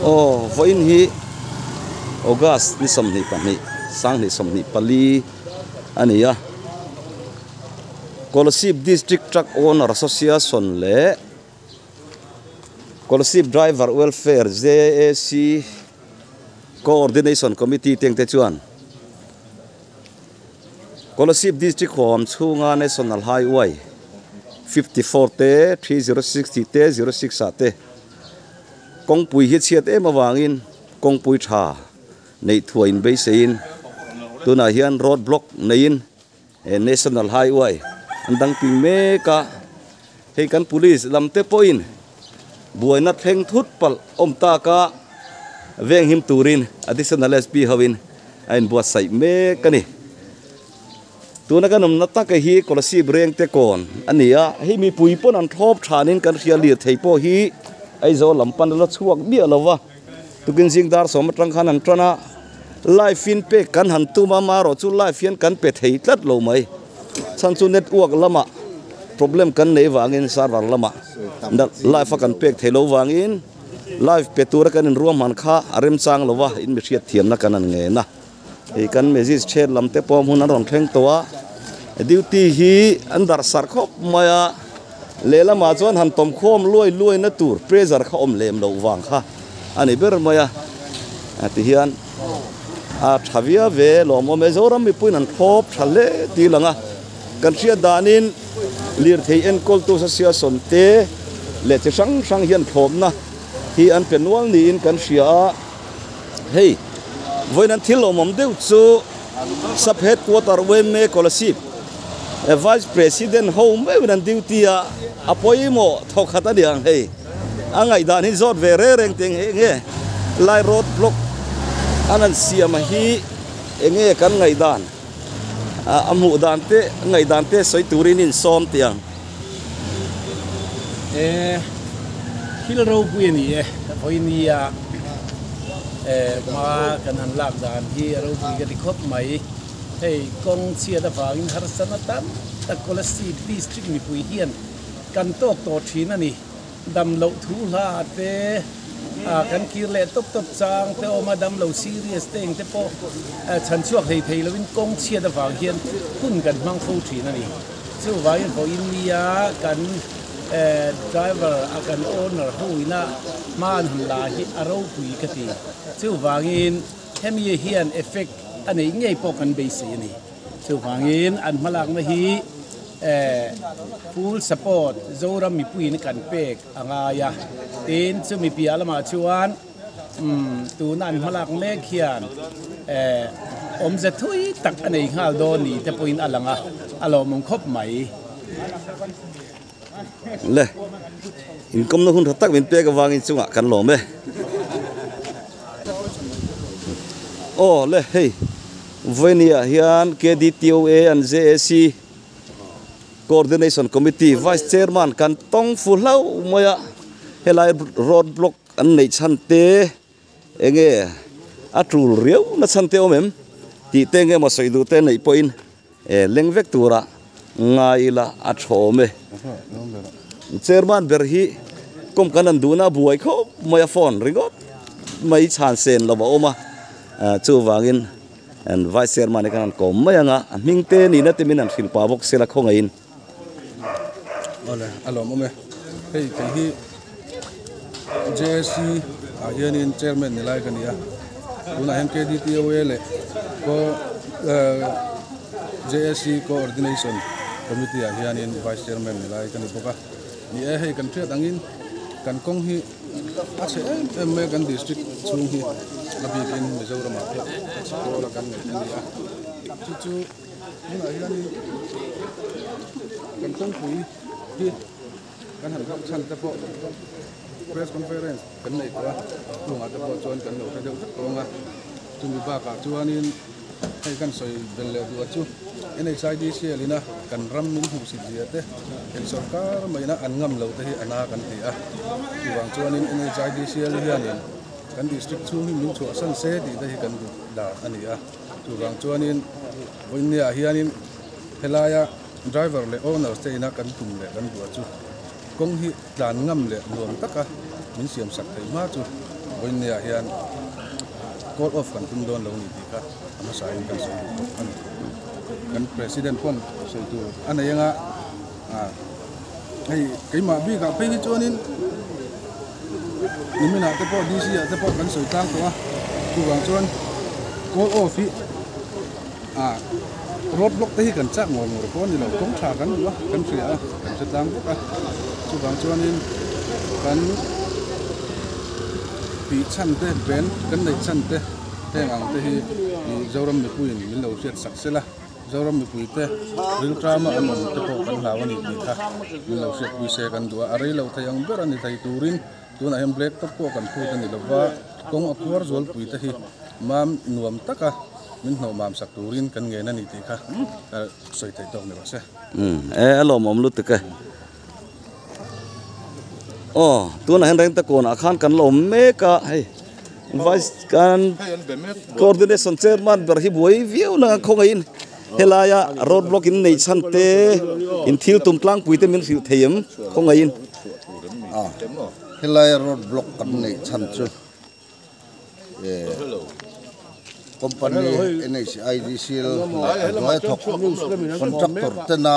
Aw vawiin hi August ni 22 2024 a ni a Kolasib District Truck Owner Association leh Kolasib Driver Welfare JAC Coordination Committee te ang te chuan Kolasib District huam chhunga National Highway 54 te, 306 tih te, 06 ah te kawngpui hi chhiat em avangin kawngpui tha neih thuah inbeiseiin tunah hian road block neiin he National Highway an dang ping mek a, hei kan police lam te pawhin buaina thleng thut palh awm taka venghim turin Additional SP hoin a inbuatsaih mek a ni. Tuna kan awmna taka hi Kolasib Rengte kawn a ni a, hei mipui pawn an thlawp thanin kan hria lirthei pawh hi Aizawl lam pan a la chhuak miah lo va, tukin zing dar sawm atang khan an tan a, live in pek kan han tum a, amaherawh chu live hian kan pe thei tlat lo mai, chhan chu network lamah problem kan nei vangin server lamah live a kan pek thei lo vangin live pe tura kan inruahman kha a remchang lo va, in mi hriatthiamna kan han ngen a. Hei kan magistrate lam te pawh hmun an rawn thleng tawh a duty hi an darh sarh khawp mai a lehlamah chuan han tawm khawm luai luai na tur pressure kha awm lem loh vang kha a ni ber mai a ti hian a tha viau ve lawmawm e Zoram mipuiin an thlawp tha hle tih lang a kan hriat danin lirthei enkawltu association te leh chi hrang hrang hian thlawpna hi an pe nual niin kan hria a. Hei, vawiin an thil awmawm deuh chu Sub Headquarter Weme Kolasib Vice President ho meuhin an duty a, a pawimawh thawkhat a ni ang hei. A ngaihdan hi zawt ve reng reng teng eng nge lai road block an han siam a hi eng nge kan ngaihdan a hmuh dan te ngaihdan te sawi turin insawm tih ang. E thil ropui a ni e, vawinia hma kan han lak dan hi a ropui ka ti khawp mai. Hei kawng chhiat avangin harsatna tam tak Kolasib district mipui hian kan tawk tawh thin a ni. Dam loh thu hla te kan kir leh tawp tawp chang te awm a, dam lo serious te eng te pawh chhan chhuak hlei thei loin kawng chhiat avang hian hun kan hmang fo thin a ni. Chuvangin vawiin nia kan driver a kan owner ho ina hma an han la hi a ropui ka ti. Chuvangin hemi hian effect a neih ngei pawh kan beisei a ni. Chuvangin an hmalakna hi full support Zoram mipuiin kan pek a ngai a. Tin, chumi piah lamah chuan tuna an hmalak mek hian awmze thui tak a nei nghal dawn ni te pawhin a lang a, a lawmawm khawp mai. Le, inkawmna hun tha tak min pek avangin chungah kan lawm e. Aw le, hei Vawinia hian KDTOA and JAC Coordination Committee Vice Chairman kan tawng fu hlauh mai a, helai road block an neih chhan te enge a tul riau na chhan te awm em tih te enge maw sawi duh te neih pawhin leng vek tura ngai ila a thawm e. Chairman ber hi kawm kan han duhna a buai khawp mai a phone ringawt mai chhan sen lo a awm a chuvangin vice chairman hi kan han kawm mai ang a a hming te nihna te min han hrilh pah bawk sela khawngaihin. Awle a lawmawm e hei kei hi JAC ah hianin chairman ni lai ka ni a tunah hian KDTOA leh ko JAC coordination committee ah hianin vice chairman ni lai ka ni bawk a ni e hei kan hriat angin kan kawng hi a chhe em em mai a kan district chhung hi a bikin Mizoram ah pawh a chhe pawl a kan ngaih a ni a chu chu tunah hianin kan kawngpui hi kan han hlauh chhan te pawh press conference kan nei tawh a chungah te pawh chuan kan lo hre deuh vek tawh ang a chumi bakah chuanin hei kan sawi bel leh duh a chu NHIDCL ina kan ram min hmuhsit zia te eng sorkar maina an ngam lo te hi a na kan ti a chuvang chuanin NHIDCL hianin kan district chhung hi min chhuahsan se tih te hi kan duh dan a ni a chuvang chuanin vawinia hianin helaia driver leh owner te ina kan tum leh kan duh a chu kawng hi tlan ngam leh nuam taka min siam sak thei hma chu. Vawiinniah hian call off kan tum dawn lo ni tih kha a hmasain kan sawi duh bawk a ni. Kan President pawn sawi tur a nei anga hei keimah bikah phei hi chuanin niminah te pawh DC ah te pawh kan sawi tlang tawh a, chuvang chuan call off hi road block te hi kan chak ngawr ngawr pawh a ni lo, kawng tha kan duh a, kan hria a, kan hre tlang bawk a, chuvang chuanin kan tih chhan te, band kan neih chhan te heng ang te hi Zoram mipuiin min lo hriat sak sel a, Zoram mipuite rilṭama an awm te pawh kan hlau a ni tih kha min lo hriatpui se kan duh a, a rei lo thei ang ber a ni thei turin tunah hian black top pawh kan phut a ni lova, kawng a khuar zualpui te hi mam nuam taka min hnawh mam sak turin kan ngen a ni tih kha ka sawi theih tawk ni rawh se. Umm e a lawmawm lutuk e. Aw tunah hian reng ta kawnah khan kan la awm mek a hei vice kan coordination chairman ber hi buai viau na khawngaihin helaia road block in nei chhan te in thil tum tlangpui te min hrilh thei em khawngaihin. Helaia road block kan neih chhan chu. Company NHIDCL leh a hnuai thawk contractor tena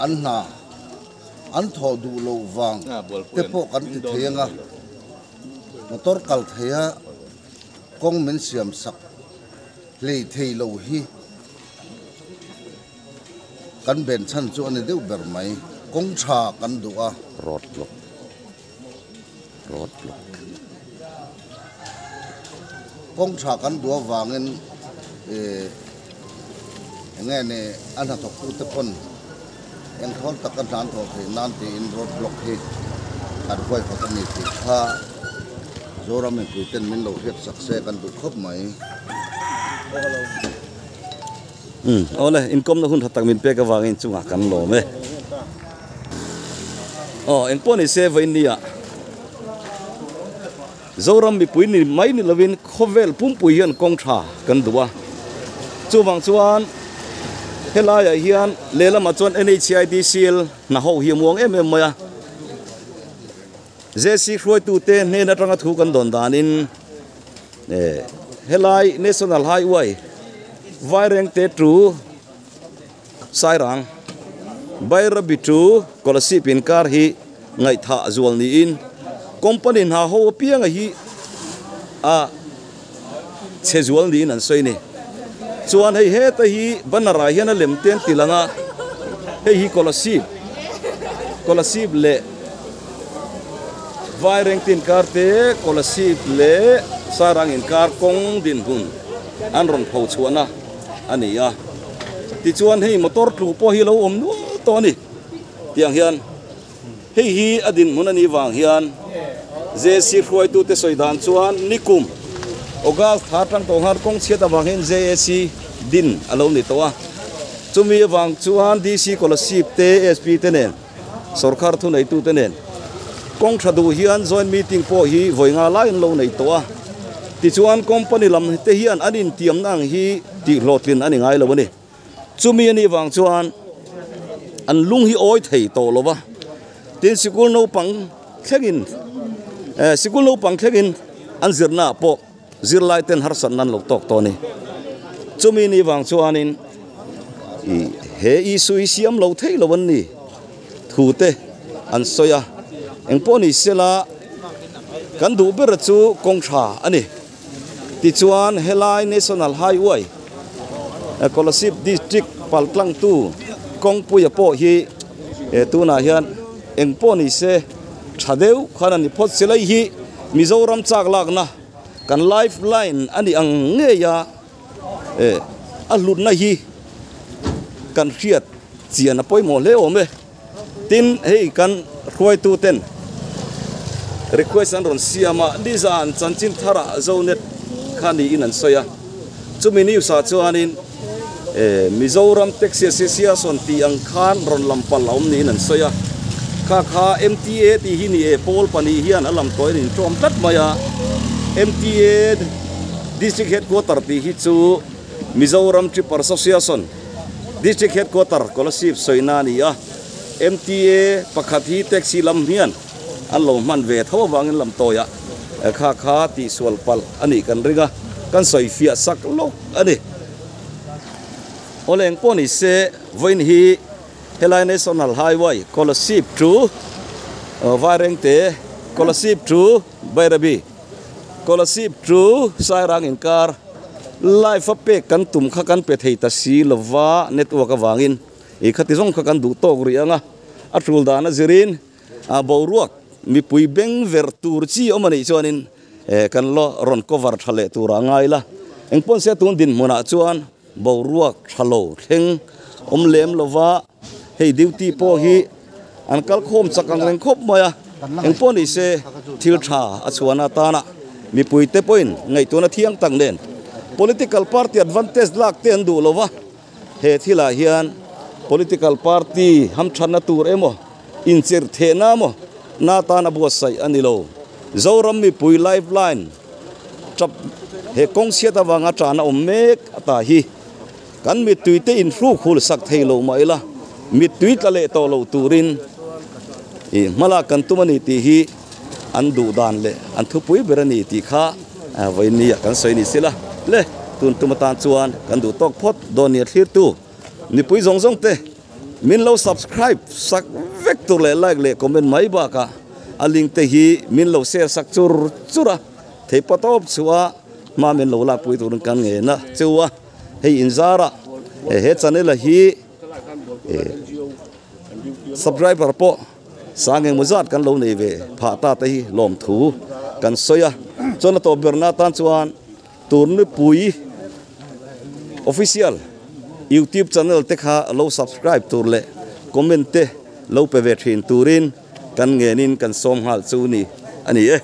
an hna an thawh duh loh vang te pawh kan ti thei anga motor kal theia kawng min siam sak hlei thei lo hi kan ben chhan chu a ni deuh ber mai kawng tha kan duh a. Road block. Road block. Kawng tha kan duh avangin ih eng nge ni a hnathawktute pawn eng thawl taka hna an thawh theih nan tiin road block hi kan huaihawt a ni tih kha Zoram mipuiten min lo hriat sak se kan duh khawp mai. Umm awle inkawmna hun tha tak min pek avangin chungah kan lawm e. Aw engpawh ni se vawinia Zoram mipui ni mai ni lovin khawvel pumpui hian kawng tha kan duh a. Chuvang chuan helaiah hian lehlamah chuan NHIDCL hna ho hi a muang em em mai a. JC hruaitute hnen atanga thu kan dawn danin helai National Highway Vairengte to Sairang, Bairabi to Kolasib inkar hi ngaihthah zual niin company hna ho apianga hi a chhe zual niin an sawi a ni. Chuan hei heta hi banner ah hian a lem te an ti lang a, hei hi Kolasib, Kolasib leh Vairengte inkar te Kolasib leh Sairang inkar kawng dinhmun an rawn pho chhuahna a ni a. Tichuan hei motor tlu pawh hi a lo awm nual tawh a ni tiang hian hei hi a dinhmun a nih vang hian JAC hruaitute sawi dan chuan nikum August thla atang tawh khan kawng chhiat avang hian JAC din a lo ni tawh a, chumi avang chuan DC Kolasib te SP te nen sorkar thuneitute nen kawng tha duh hian joint meeting pawh hi vawi nga lai an lo nei tawh a, tichuan company lam te hian an intiamna ang hi tih hlawhtlin a ni ngai lo a ni. Chumi a nih vang chuan an lung hi awi thei tawh lo va, tin sikul naupang thlengin eh sikul naupang thlengin an zirna ah pawh zirlai ten harsatna an lo tawk tawh a ni. Chumi a nih vang chuanin ih he issue hi siam lo thei lo an ni thu te an sawi a, engpawh ni sela kan duh ber chu kawng tha a ni. Tichuan helai National Highway Kolasib District paltlangtu kawngpuia pawh hi tunah hian eng pawh ni se tha deuh khan a ni phawt. Silai hi Mizoram chak lakna kan life line a nih ang ngei a, a hlutna hi kan hriat chian a pawimawh hle awm e. Tin, hei kan hruaituten request an rawn siam a, nizan chanchin tharah Zonet kha niin an sawi a. Chumi news ah chuanin Mizoram Taxi Association tih ang khan rawn lam palh a awm niin an sawi a. Kha kha MTA tih hi ni e, pawl pahnih hian a lam tawhin an inṭawm tlat mai a. MTA District Headquarter tih hi chu Mizoram Tripper Association District Headquarter Kolasib sawina a ni a, MTA pakhat hi taxi lam hian an lo hman ve tho avangin lamtawiah kha kha tihsual palh a nih kan ring a, kan sawi fiah sak lawk a ni. Awleng pawh ni se vawiin hi helai National Highway Kolasib to Vairengte, Kolasib to Bairabi, Kolasib to Sairang inkar live a pek kan tum kha kan pe thei ta si lova network avangin ih khati zawng kha kan duh tawk rih ang a, a tul dan a zirin a boruak mipui beng ver tur chi awm a nih chuanin kan la rawn cover tha leh tur a ngai la. Engpawn se tun dinhmunah chuan boruak tha lo thleng awm lem lova hei duty pawh hi an kal khawm chak ang reng khawp mai a, engpawh ni se thil tha a chhuahna atana mipuite pawhin ngaihtuahna thiang tak nen political party advantage lak te an duh lova. He thilah hian political party hamthatna tur emaw, inchirh thehna emaw na tan a buatsaih a ni lo. Zoram mipui lifeline tap he kawng chhiat avanga tan a awm mek ata hi kan mittui te inhruk hul sak thei lo mah ila mittui tla leh tawh lo turin ih hmalak kan tum a ni tih hi an duh dan leh an thupui ber a ni tih kha vawinia kan sawi ni sila le tun tum atan chuan kan duh tawk phawt dawn nia thlirtu mipui zawng zawng te min lo subscribe sak vek tur leh like leh comment mai bakah a link te hi min lo share sak chur chur a thei pa tawp chhuah hma min lo lakpui turin kan ngen a chu a hei inzara he channel hi subscriber pawh Sang engmaw zat kan lo nei ve phah ta te hi lawmthu kan sawi a, chuan a tawp berna atan chuan Turnipui Official YouTube channel te kha lo subscribe tur leh comment te lo pe ve thin turin kan ngenin kan sawm nghal chu ni a ni e.